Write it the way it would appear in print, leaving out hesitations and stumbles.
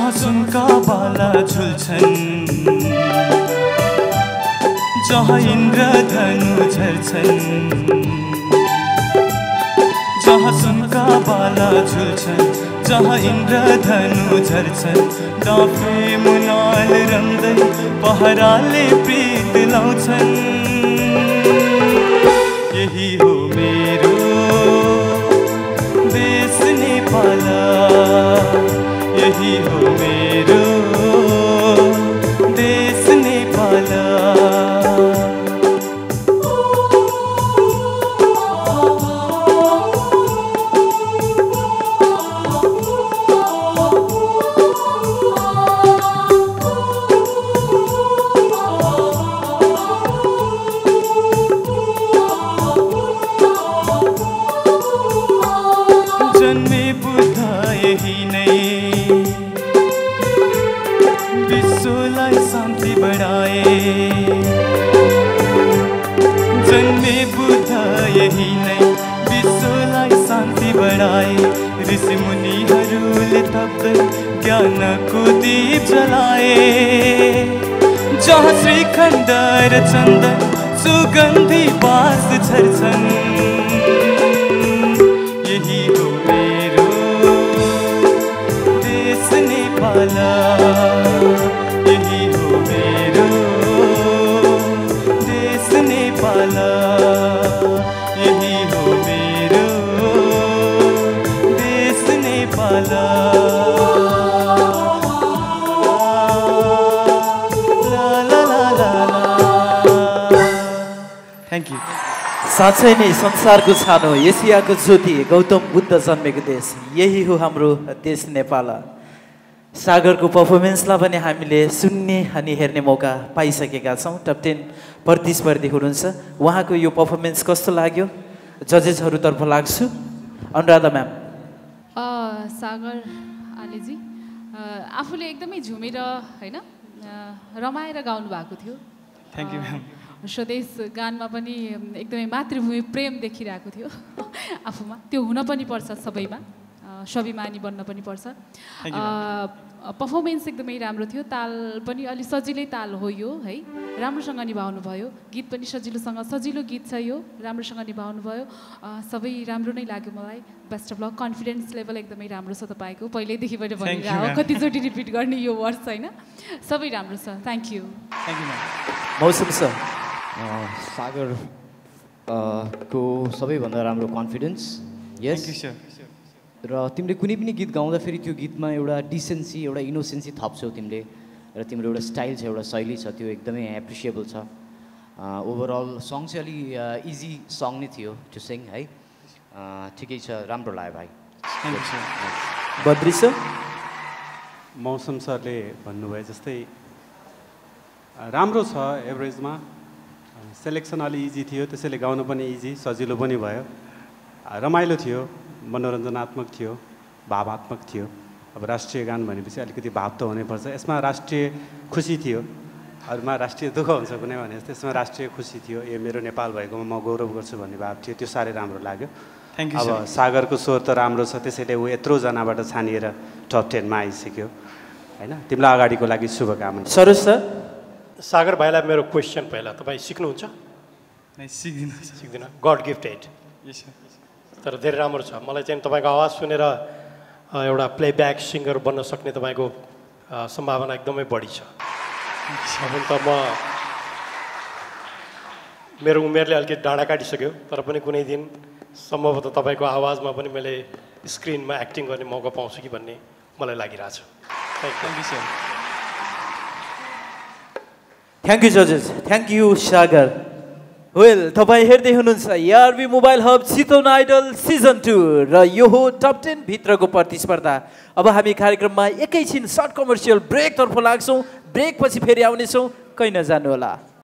जहाँ सुनका बाला झुल्छन्, जहाँ इन्द्रधनु झर्छन्, जहाँ सुनका बाला झुल्छन्, जहाँ इन्द्रधनु झर्छन्, डाँफे मुनाल रम्दै पहराले प्रीत लाउँछन्। यही हो मेरो देश नेपाल, यही हो मेरो देश नेपाल। जन्मे बुद्ध यही नै विश्वलाई शान्ति बढाए, जन्मे बुद्ध यही नै विश्वलाई शान्ति बढाए। ऋषि मुनिहरूले तप्दै ज्ञानको दीप जलाए, जहाँ श्रीखण्ड र चन्दन सुगन्धी बास झर्छन्। यही हो मेरो देश नेपाल, यही हो मेरो देश नेपाल, यही हो मेरो देश नेपाल। Thank you. साँच्चै नै संसारको छानो, एसियाको ज्योति, गौतम बुद्ध जन्मेको देश, यही हो हाम्रो देश नेपाल। सागरको पर्फर्मेन्सलाई पनि हामीले सुन्ने अनि हेर्ने मौका पाइसकेका छौँ। टप 10 प्रतिस्पर्धी हुनुहुन्छ, उहाँको यो पर्फर्मेन्स कस्तो लाग्यो? जजेसहरूतर्फ लाग्छु। अनुराधा म्याम। सागर आलेजी आफूले एकदमै झुमेर होइन रमाएर गाउनु भएको थियो। Thank you ma'am. स्वदेश गानमा पनि एकदमै मातृभूमि प्रेम देखिरहेको थियो आफूमा। त्यो हुन पनि पर्छ, सबैमा स्वाभिमानी बन्न पनि पर्छ। पर्फर्मेन्स एकदमै राम्रो थियो, ताल पनि अलि सजिलै ताल हो यो है, राम्रोसँग निभाउनु भयो। गीत पनि सजिलो गीत छ यो, राम्रोसँग निभाउनु भयो। सबै राम्रो नै लाग्यो मलाई। Best of lock. Confidence level एकदमै राम्रो छ तपाईँको, पहिल्यैदेखि मैले भनिरहेको हो, कतिचोटि रिपिट गर्ने यो वर्ड होइन, सबै राम्रो छ। Thank you. Thank you ma'am. मौसम सर। सागर को सबैभन्दा राम्रो कन्फिडेन्स। यस र तिमीले कुनै पनि गीत गाउँदाखेरि त्यो गीतमा एउटा डिसेन्सी, एउटा इनोसेन्सी थप्छौ तिमीले, र तिम्रो एउटा स्टाइल छ, एउटा शैली छ, त्यो एकदमै एप्रिसिएबल छ। ओभरअल सङ चाहिँ अलि इजी सङ नै थियो टु सिङ है। ठिकै छ, राम्रो लाग्यो भाइ। बद्री सर। मौसम सरले भन्नुभयो जस्तै राम्रो छ, एभरेजमा। सेलेक्सन अलि इजी थियो, त्यसैले गाउन पनि इजी, सजिलो पनि भयो। रमाइलो थियो, मनोरञ्जनात्मक थियो, भावात्मक थियो। अब राष्ट्रिय गान भनेपछि अलिकति भाव त हुनैपर्छ। यसमा राष्ट्रिय खुसी थियो, अरूमा राष्ट्रिय दुःख हुन्छ कुनै भने जस्तो, यसमा राष्ट्रिय खुसी थियो। यो मेरो नेपाल भएकोमा म गौरव गर्छु भन्ने भाव थियो, त्यो साह्रै राम्रो लाग्यो। Thank you. अब सागरको स्वर त राम्रो छ, त्यसैले ऊ यत्रोजनाबाट छानिएर टप 10 मा आइसक्यो होइन। तिमीलाई अगाडिको लागि शुभकामना। सरोज सर। सागर भाइलाई मेरो क्वेसन, पहिला तपाईँ सिक्नुहुन्छ? सिक्दिनँ। God gifted. तर धेरै राम्रो छ। मलाई चाहिँ तपाईँको आवाज सुनेर एउटा प्लेब्याक सिङ्गर बन्न सक्ने तपाईँको सम्भावना एकदमै बढी छ। हुन त मेरो उमेरले अलिकति डाँडा काटिसक्यो, तर पनि कुनै दिन सम्भवतः तपाईँको आवाजमा पनि मैले स्क्रिनमा एक्टिङ गर्ने मौका पाउँछु कि भन्ने मलाई लागिरहेछ। Thank you sir. Thank you जजेस। Thank you Sagar. वेल, तपाईँ हेर्दै हुनुहुन्छ ARB mobile hub Chitwan idol season 2 र यो हो टप 10 भित्रको प्रतिस्पर्धा। अब हामी कार्यक्रममा एकैछिन सर्ट कमर्सियल ब्रेकतर्फ लाग्छौँ। ब्रेक पछि फेरि आउनेछौँ, कहीँ नजानु होला।